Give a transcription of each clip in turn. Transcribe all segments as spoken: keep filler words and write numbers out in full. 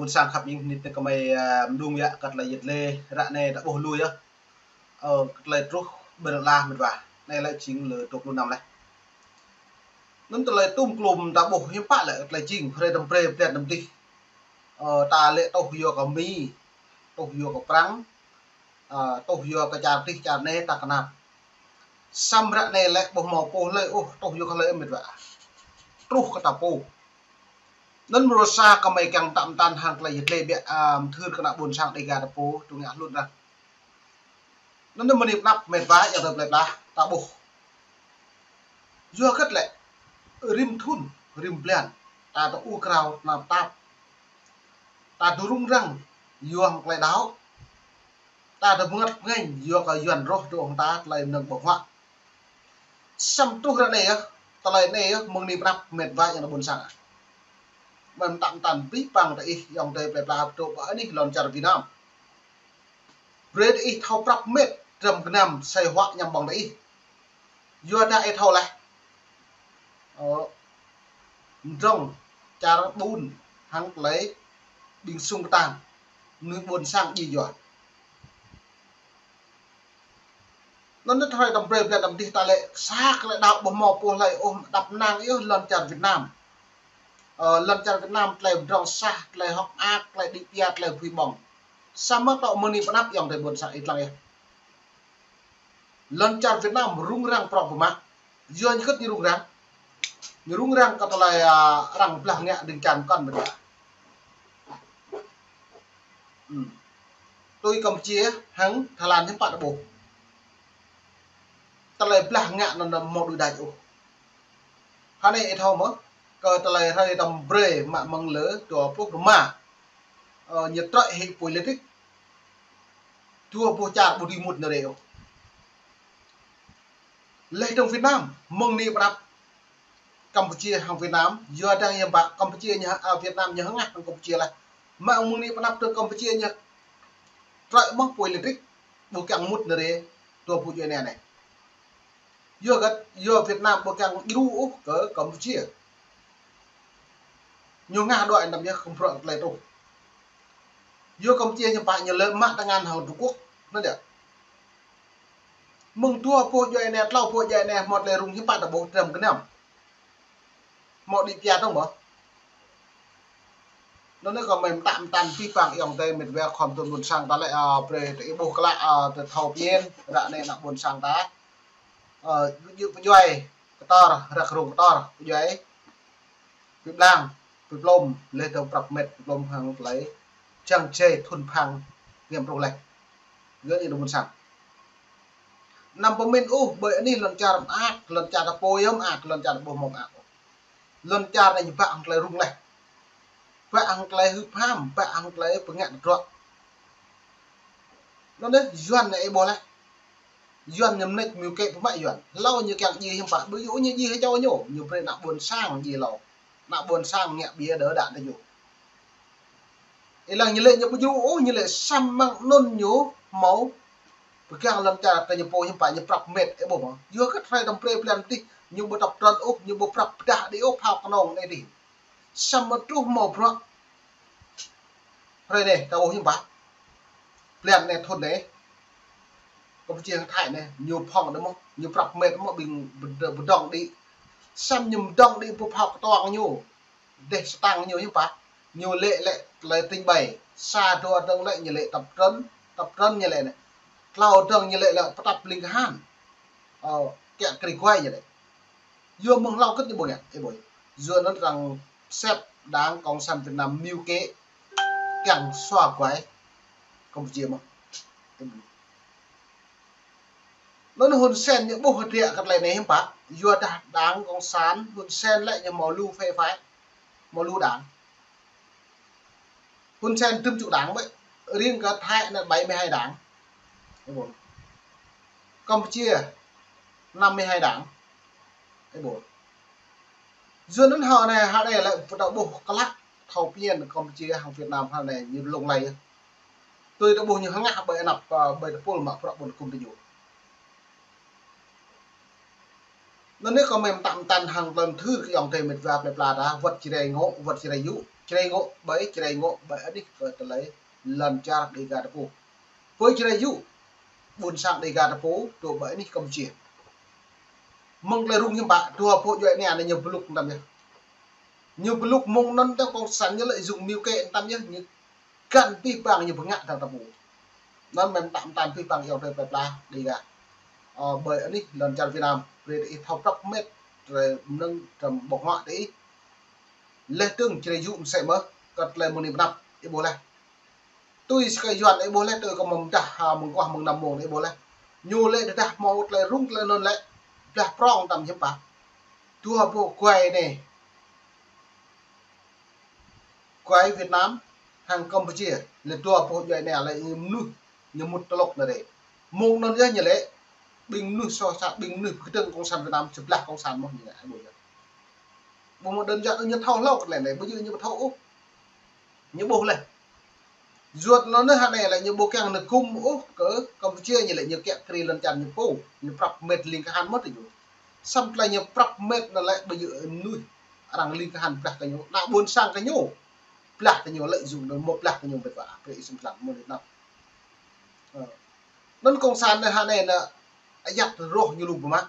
Sang khăp ing nit nê kơmơi, ơ, mđung yă kơ tơlơi yet lê ră anai ta ƀuh lui yơh. Ơ, kơ tơlơi truh ƀơi lŏn ala mĕt wa. Anai lĕ jing lơ dua pluh năm leh. Anŭn tơlơi tum klum ta ƀuh hiư̆m pă lĕ kơ tơlơi jing, hrơi tơm brơi blan tơm dih. Ơ, ta lĕ tuh yua kơ Mi, tuh yua kơ Prăng, ơ, tuh yua kơ čar dih čar anai ta kơnap. Samơ̆ ră anai lĕ ƀu hmâo pô hlơi ôh tuh yua kơ hlơi mĕt wa. Truh kơ ta pô. Anŭn mrô sa kơmơi kiăng tăm tăn hăng tơlơi yet lê biă, ơ, mơthưr kơ ană ƀôn sang Dêga ta pô, tŭ ngă hlŭn ră. Anŭn mơni pơnăp mĕt wa yua tơlơi plơi pla ta ƀuh. Yua hơget lĕ, rĭm thŭn, rĭm blan, ta tŭ u krao tơnap tap. Ta tŭ rŭng răng, yua hăng tơlơi đaŏ. Ta tŭ bơngăt bơngañ, yua kơ Yuan roh tŭ hăng ta tơlơi mơnơ̆ng ƀơ̆ng huă. Samơ̆ truh ră anai yơh, tơlơi anai yơh, mơni pơnăp mĕt wa yua ană ƀôn sang. Mơ̆n tăm tăn pĭ păng tơ ih yua tơlơi plơi pla tŭ ƀơi anih lŏn čar Việt Nam. Brơi tơ ih thâo prăp mĕt, tơm gơnam, sai huă ñăm ƀơ̆ng tơ ih. Yua dah ih thâo leh. Ơ, mdrŏng, čar ƀun, hăng tơlơi ƀing sung kơtang, mơnuih ƀôn sang djai yua. Anŭn hrơi tơm brơi blan tơm dih ta lĕ sa kơ tơlơi đaŏ ƀu hmâo pô hlơi ôh đăp năng yơh lŏn čar Việt Nam. Ơ, lŏn čar Việt Nam tơlơi mdrŏng sah, tơlơi hơ̆k mơak, tơlơi đĭ pia, tơlơi bui ƀơ̆ng. Samơ̆ tŏ mơni pơnăp yua tơlơi ƀôn sang ih lăng yơh. Lŏn čar Việt Nam rŭng răng prŏng pơmă. Yua ñu hơget ñu rŭng răng. Ñu rŭng răng kơ tơlơi, ơ, arăng blah ngă ding čan kŏn mĕt wa. Hm. Tui Campuchia hăng Thái Lan hiư̆m pă ta ƀuh. Tơlơi blah ngă anŭn hmâo đuaĭ đač ôh. Hơnai ih thâo mơ̆, kơ tơlơi hrơi tơm brơi mă mơ̆ng lơ dua pluh rơma. Ơ, ñu trơi hĭ pui lê trik. Dua boh čar ƀu dưi mŭt nao rai ôh. Leh dơ̆ng Việt Nam, mơni pơnăp Campuchia hăng Việt Nam, yua dah yơh ƀă Campuchia ñu, ơ, Việt Nam ñu hơngah hăng Campuchia leh. Mă mơni pơnăp tơ Campuchia ñu trơi mơ̆ng pui lê trik, ƀu kiăng mŭt nao rai, dua boh djuai ania anai. Yua hơget, yua Việt Nam ƀu kiăng djru ôh kơ Campuchia. Ñu ngă đuaĭ anăm yơh kơmprŏ tơlơi truh. Yua Campuchia hiư̆m pă ñu lĕ mă tơngan hăng Trung Quốc. Anŭn yơh. Mơ̆ng dua boh djuai ania, klâo boh djuai ania, hmâo tơlơi rŭng hiư̆m pă ta ƀuh tơm gơnam. Hmâo đĭ pia tŏng ƀơ̆. Anŭn anai kơmơi tăm tăn pĭ păng yua tơlơi mĕt wa khŏm tŭ ƀôn sang ta lĕ, ơ, brơi tơ ih ƀuh klă, ơ, tơ thâo pơmĭn, ră anai ană ƀôn sang ta. Ơ, pơdjuai, pơdjuai, kơtor, răk rŭng kơtor, pơdjuai. Pơblang, pơplŏm, leh dơ̆ng prăp mĕt, pơplŏm hăng tơlơi. Čang čê thŭn phang, ngăm truh leh. Gơ̆ ñu tŭ ƀôn sang. Anăm pơmĭn ôh, ƀơi anih lŏn čar mơak, lŏn čar ta pô yơh mơak, lŏn čar ta ƀu hmâo mơak ôh. Lŏn čar anai ñu bă hăng tơlơi rŭng leh. Bă hăng tơlơi hưp ham, bă hăng tơlơi pơngă tơdruă. Anŭn anai, Yuan anai ih ƀuh leh. Yuan ñu mơneč mơ̆ng kĕ pơmă Yuan. Hlâo ñu kiăng djai hiư̆m pă, ƀu djơ̆ ñu djai hơjăn ñu, ñu brơi ană ƀôn sang djai hlâo. Ană ƀôn sang ngă ƀiă đơ đă tơ ñu. Ih lăng ñu lĕ ñu ƀu djru ôh, ñu lĕ samơ̆ mơ̆ng anŭn ñu hmâo pơgang lŏn čar ta ñu pô hiư̆m pă ñu prăp mĕt, ih ƀuh mơ̆. Yua hơget hrơi tơm brơi blan tih, ñu ƀu tŏp trơn ôh, ñu ƀu prăp pơdah đĭ ôh phao kơnong anai tih. Samơ̆ truh hmâo bruă. Hrơi anai, ta ƀuh hiư̆m pă. Blan anai thŭn anai. Campuchia hăng Thái anai, ñu phŏng đơ mơ̆, ñu prăp mĕt mơ̆ ƀing pơđŏng đĭ. Samơ̆ ñu pơđŏng đĭ pơ phao kơtuang ñu. Dêh sơtang ñu hiư̆m pă. Ñu lĕ lĕ tơlơi tĭng ƀai. Sa dua dơ̆ng lĕ ñu lĕ tŏp trơn, tŏp trơn ñu lĕ anai. Klâo dơ̆ng ñu lĕ lĕ pơtăp ling kơhan. Ơ, kiă kriê guai ñu lĕ. Yua mơ̆ng hlâo kơ̆t ñu ƀơ̆ng yơh, ih ƀuh. Yua anŭn arăng sĕp Đảng Cộng sản Việt Nam mưu kế kiăng xóa guai Campuchia mơ̆n. Anŭn Hun Sen ñu ƀuh hơdră kơ tơlơi anai hiư̆m pă. Yua dah Đảng Cộng sản Hun Sen lĕ ñu hmâo lu phe phái, hmâo lu đảng. Hun Sen tơm čŭ đảng ƀơi, riêng kơ Thái anai bảy mươi hai đảng. Ih ƀuh. Campuchia năm mươi hai đảng. Ih ƀuh. Yua anŭn hơnai, hơnai lĕ pơtao ƀuh klă thâo pơmĭn Campuchia hăng Việt Nam hơnai ñu lông lay. Tui ta ƀuh ñu hơngah ƀơi anăp, ơ, ƀơi tơpul mă prăp ƀôn kŭm tơ ñu. Anŭn anai kâo mơ̆n tăm tăn hăng tơlơi mơthưr kơ ayŏng adơi mĕt wa plơi pla ta, wơ̆t Jrai ngŏ, wơ̆t Jrai yŭ, Jrai ngŏ ƀai, Jrai ngŏ ƀai anih kơ tơlơi lŏn čar Dega ta pô. Ƀơi Jrai yŭ, ƀôn sang Dega ta pô, tơ ƀai anih Kampuchia. Mơ̆ng tơlơi rŭng hiư̆m pă, dua pô djuai ania anai ñu blŭk tăm yơh. Ñu blŭk mơ̆ng anŭn tơ̆ng kông sản ñu lĕ dùng mưu kê tăm yơh, ñu găn pih pang ñu bơngă tơ̆ng ta pô. Anŭn mơ̆n tăm tăn pih pang ayŏng adơi plơi pla Dega. Ơ, ƀơi anih lŏn čar Việt Nam, brơi ih thâo prăp mĕt, brơi mơnơ̆ng tơ̆m ƀơ̆ng huă tơ ih. Leh tơ̆ng Jrai yŭ mơsĕ mơ̆n, kơ tơlơi mơ̆ng anai pơ anăp, ih ƀuh leh. Tui sơkai Yuan ih ƀuh leh, tui kơ mơ̆ng dah, ha, mơguah mơ̆ng năm mông ih ƀuh leh. Ñu lĕ tơdah hmâo tơlơi rŭng tơlơi anŭn lĕ, blah prong tăm hiư̆m pă. Dua pô guai anai. Guai Việt Nam hăng Kampuchia, lĕ dua pô djuai ania lĕ mơnuih ñu mŭt tơlŏk anai rai. Mông anŭn yơh ñu lĕ, ƀing mơnuih soh sat, ƀing mơnuih pơkơdơ̆ng kông sản Việt Nam, sơblah kông sản mơ̆n ñu ngă ƀuh yơh. Ƀu mơ̆ đơn giản ñu thâo hlâo kơ tơlơi anai, ƀu djơ̆ ñu ƀu thâo ôh. Ñu ƀuh leh. Yua anŭn anai hơnai lĕ ñu ƀu kiăng nao gum ôh kơ Kampuchia ñu lĕ ñu kiăng kri lŏn čar ñu pô, ñu prăp mĕt ling kahan mơ̆n tơ ñu. Samơ̆ tơlơi ñu prăp mĕt anŭn lĕ ƀu djơ̆ mơnuih arăng ling kahan blah kơ ñu, ană ƀôn sang kơ ñu. Blah kơ ñu lĕ dùng anŭn mơ̆ blah kơ ñu mĕt wa, brơi ih sĭm lăng mơ̆n anai. Ơ. Anŭn kông sản anai hơnai anai ayăt rŏh ñu lu pơmă.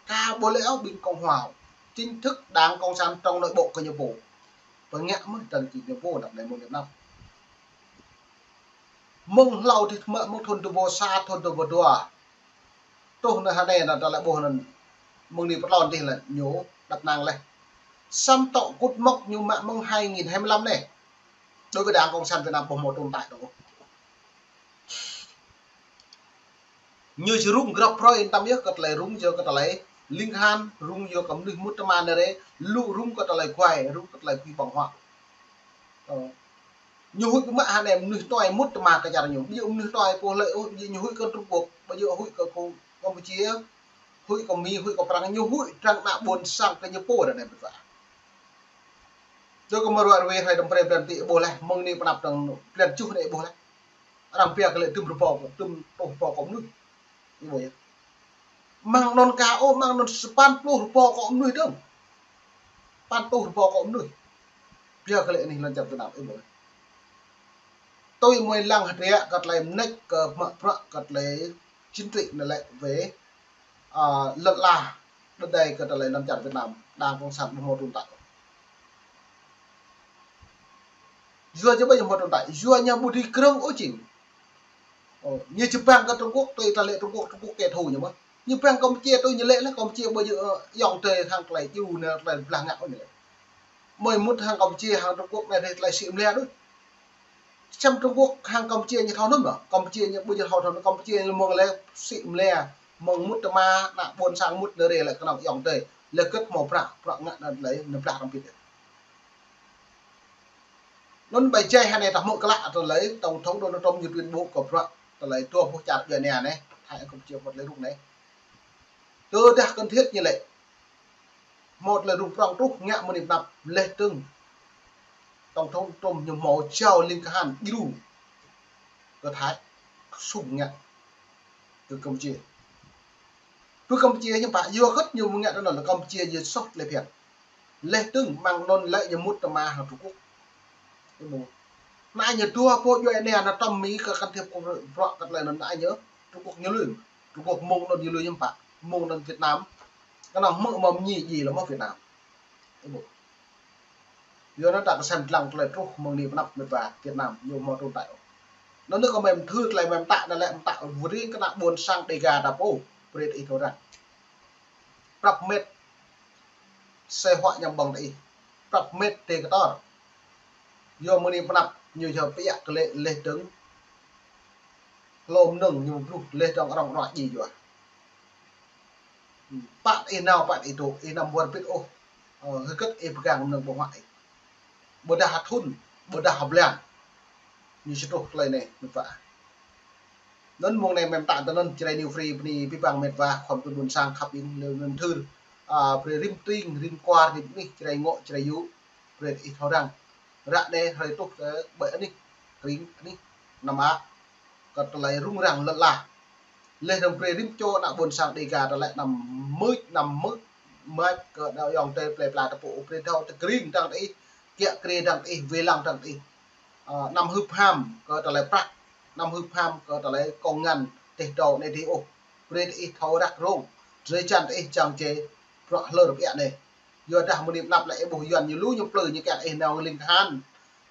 Ka ƀu lĕ ôh ƀing Cộng hòa. Chính thức đảng Cộng sản trong nội bộ kơ ñu pô. Bơngă mơ̆n tơ̆ng či ñu pô anăp anai mơ̆n anŭn. Mơ̆ng hlâo dih mă mơ̆ng thun dua ƀô sa thun dua ƀô dua. Truh anai hơnai anŭn ta lĕ ƀuh anŭn mơ̆ng anai pơtlôn dih lĕ ñu đăp năng leh. Samơ̆ tŏ kŭt mŏk ñu mă mơ̆ng hai nghìn hai mươi lăm anai. Đối với đảng Cộng sản Việt Nam ƀu hmâo tồn tại được. Ñu či rŭng grăp hrơi tăm yơh kơ tơlơi rŭng yơh kơ tơlơi ling kahan, rŭng yơh kơ mơnuih mŭt tơma anai rai, lu rŭng kơ tơlơi guai, rŭng kơ tơlơi pih ƀơ̆ng huă. Ơ. Ñu huĭ pơmă hơnai mơnuih tuai mŭt tơma kơ čar ñu. Ƀu djơ̆ mơnuih tuai pô lĕ ôh, ƀu djơ̆ ñu huĭ kơ Trung Quốc, ƀu djơ̆ huĭ kơ Kampuchia, huĭ kơ Mi, huĭ kơ Prăng, ñu huĭ tơ̆ng ană ƀôn sang kơ ñu pô anai mĕt wa. Tơ kơ mơ̆ ruă rơwe hrơi đăm brơi blan tĭ ƀuh leh, mơ̆ng anai pơ anăp tơ̆ng blan tơjuh anai ƀuh leh. Arăng pia kơ lĕ tơ̆m rơbâo, tơ̆m pluh rơbâo kơ mơnuih. Ih ƀuh yơh. Mơ̆ng anŭn ka ôh, mơ̆ng anŭn sapăn pluh rơbâo kơ mơnuih dơ̆ng. Sapăn pluh rơbâo kơ mơnuih. Pia kơ lĕ anih lŏn čar Việt Nam, ih ƀuh yơh. Tui mơ̆ng lăng hơdră kơ tơlơi mơneč kơ mă bruă kơ tơlơi chính trị anai lĕ wơ̆t, ơ, lŏn ala đơđai kơ tơlơi lŏn čar Việt Nam, đảng cộng sản ƀu hmâo tồn tại. Yua či ƀu hmâo tồn tại, yua ñu ƀu dưi krơ̆ng ôh jing. Ơ, ñu či bang kơ Trung Quốc, tui ta lĕ Trung Quốc, Trung Quốc kẻ thù ñu mơ̆n. Ñu bang Kampuchia tui ñu lĕ leh, Kampuchia ƀu djơ̆, ơ, ayŏng adơi hăng tơlơi djru anai tơlơi blah ngă ôh ñu lĕ. Mơi mŭt hăng Kampuchia, hăng Trung Quốc anai rai tơlơi sĭ mơlia đôč. Samơ̆ Trung Quốc hăng Kampuchia ñu thâo anŭn mơ̆n. Kampuchia ñu ƀu djơ̆ thâo anŭn, Kampuchia ñu mơ̆ng lĕ sĭ mơlia, mơ̆ng mŭt tơma, ană ƀôn sang mŭt anai rai lĕ kơnơ̆ng ayŏng adơi. Lĕ kơ̆t hmâo prăk, prăk ngă anŭn tơlơi, anŭn blah tăm pit. Anŭn ƀai jai hơnai ta hmư̆ klă tơlơi, Tổng thống Donald Trump ñu tuyên bố kơ bruă tơlơi dua pô čar djuai ania anai, Thái Lan Kampuchia pơ̆t lĕ rŭng anai. Tơdah cần thiết ñu lĕ, hmâo tơlơi rŭng prŏng truh ngă mơ̆ng anai pơ anăp leh tơ̆ng Tổng thống Trump ñu hmâo jao ling kahan djru kơ Thái sum ngă kơ Kampuchia. Tui Kampuchia ñu pă yua kơ ñu ngă tui anŭn lĕ Kampuchia ñu soh tơlơi phiăn. Leh tơ̆ng mơ̆ng anŭn lĕ ñu mŭt tơma hăng Trung Quốc. Ih ƀuh. Anai ñu dua pô djuai ania anŭn tơ̆m Mi kơ can thiệp kơ bruă kơ tơlơi anŭn anai ñu Trung Quốc ñu lui. Trung Quốc mơ̆ng anŭn ñu lui ñu pă. Mơ̆ng anŭn Việt Nam. Kơnơ̆ng hmư̆ mơ̆ng ñu djai lĕ mơ̆ Việt Nam. Ih ƀuh. Yua anŭn ta kơsem lăng tơlơi truh mơ̆ng anai pơ anăp mĕt wa Việt Nam ñu hmâo tồn tại. Anŭn anai kơ mơi mơthưr tơlơi mơi pơtă anai lĕ pơtă wơ̆t ring kơ ană ƀôn sang Dega ta pô. Brơi ih thâo răng. Prăp mĕt. Sĕ huă ñăm ƀơ̆ng tơ ih. Prăp mĕt tơ kơtor. Yua mơ̆ng anai pơ anăp ñu yua pơyă kơ lĕ leh tơ̆ng. Hlô mơnơ̆ng ñu bluh leh tơ̆ng arăng ruă djai yua. Pă ih nao pă ih dŏ, ih anăm wơr bĭt ôh. Ơ, hơget ih pơgang mơnơ̆ng ƀơ̆ng huă ih. Ƀôdah hơthŭn, ƀôdah hơblang. Ñu či truh tơlơi anai, mĕt wa. Anŭn mơ̆ng anai mơi pơtă tui anŭn Jrai New Free bơni abih bang mĕt wa, khŏm tui ƀôn sang khăp ing lơ anŭn thưr. Ơ, brơi rĭm tring, rĭm kwar, rĭm anih, Jrai ngŏ, Jrai yŭ. Brơi ih thâo răng. Ră anai hrơi truh kơ ƀơi anih, kring anih, anăm mă kơ tơlơi rŭng răng lŏn ala. Leh tơ̆ng brơi rĭm čô ană ƀôn sang Dega ta lĕ anăm mưč, anăm mưč, Mă kơ đao yŏng tơi plơi pla tơpŭ, brơi thâo tơgring dăng tơ ih, kiă kriê dăng tơ ih, wai lăng dăng tơ ih. Ơ, anăm hưp ham kơ tơlơi prăk, anăm hưp ham kơ tơlơi kông ngăn, teh tâo anai dih ôh. Brơi tơ ih thâo răk rông, drơi jăn tơ ih čang čê bruă hlơr biă anai. Yua dah mơni mơnăp lĕ ih ƀuh Yuan ñu lu ñu plư ñu kiăng ih nao ling tơhan.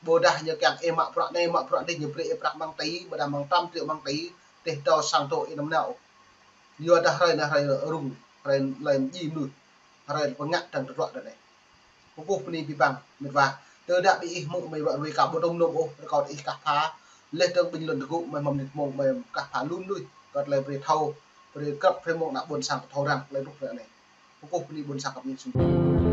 Ƀôdah ñu kiăng ih mă bruă anai, mă bruă dih, ñu brơi ih prăk mơ̆ng tỉ, ƀôdah mơ̆ng trăm triệu mơ̆ng tỉ, teh tâo sang tơ ih anăm nao. Yua dah hrơi anai hrơi rŭng, hrơi lĕ ji mơnuih, hrơi pơngă dăng tơdruă dơnai. Kơkuh bơni abih bang, mĕt wa. Tơdah ƀing ih hmư̆ mơi ruă ruai kâo ƀu tŭ mơnum ôh, rơkâo ih kah pha. Laih dơ̆ng ƀing lŏn tơgŭ mơi mơ̆ng mơnit mông mơi kah pha lu mơnuih, kơ tơlơi brơi thâo, brơi krăp brơi mơ̆ng ană ƀôn sang pơthâo răng tơlơi ruh ră anai. Kơkuh bơni ƀôn sang kơ ƀing ih sum.